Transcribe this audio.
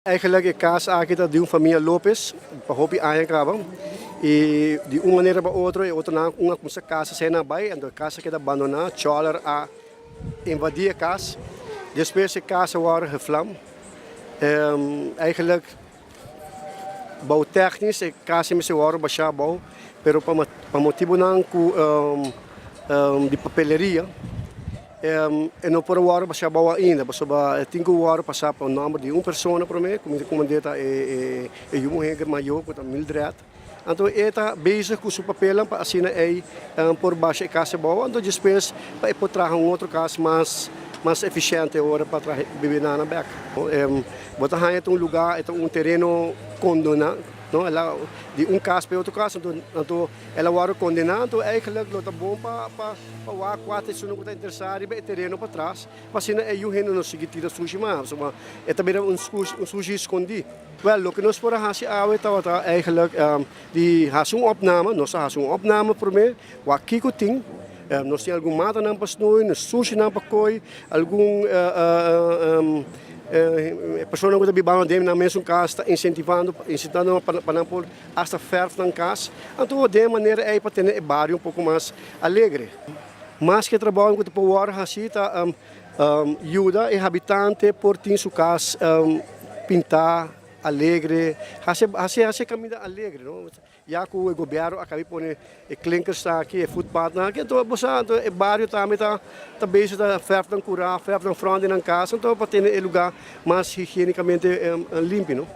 Eigenlijk e cas aki ta di un famia Lopez pa hopi aña caba y di un manera pa otro e otronan un a cuminsa casa esei nan a bay anto e cas a keda abandona, choler a invadi e cas, despues e cas a worde gevlam. Eigenlijk bouwtechnisch e cas mester worde basha abou pero pa motibonan cu di papeleria E no por a wòrdu pasá abou ainda, pasobra e tin ku wòrdu pasá pa nòmber di un persona promé, ku mi ta komand'é ta e yu muhé mayó ku ta Mildred. Anto e ta bezig ku su papelnan pa asina ei por basha e kas abou, anto despues pa e por traha un otro kas mas mas efisiente ora pa traha e bibiendanan bèk. Bo ta haña ta un lugá, e ta un tereno kondoná, no, el a di un kas pa e otro kas, anto anto el a wòrdu kondená, anto eigentlik lo ta bon pa pa. Pa wak kua ta esunnan ku ta interesá riba e tereno patras, pa asina e yu hende no sigui tira sushi mas, pasobra e ta bira un sushi skondí. Wèl, loke nos por a hasi awe tabata eigentlik di hasi un opname, nos a hasi un opname promé, wak kiko tin, nos tin algun matanan pa snui, nos sushinan pa koi, algun personanan ku ta bibando den nan mesun kas ta insentivando, insentivando pa nan por hasta fèrf nan kas, anto den e manera ei pa tene e bario un poko mas alegre. Mas ke trabou ku ta por wòrdu hasi ta yuda e habitante por tin su kas pintá alegre, hasi hasi hasi e kaminda alegre no. Ya ku e gobièrnu a kabi pone e klinkers aki, e futpatnan aki, anto bo sa anto e bario tambe ta ta bezig ta fèrf nan kurá, fèrf nan frònt di nan kas, anto pa tene e lugá mas higienikamente limpi no.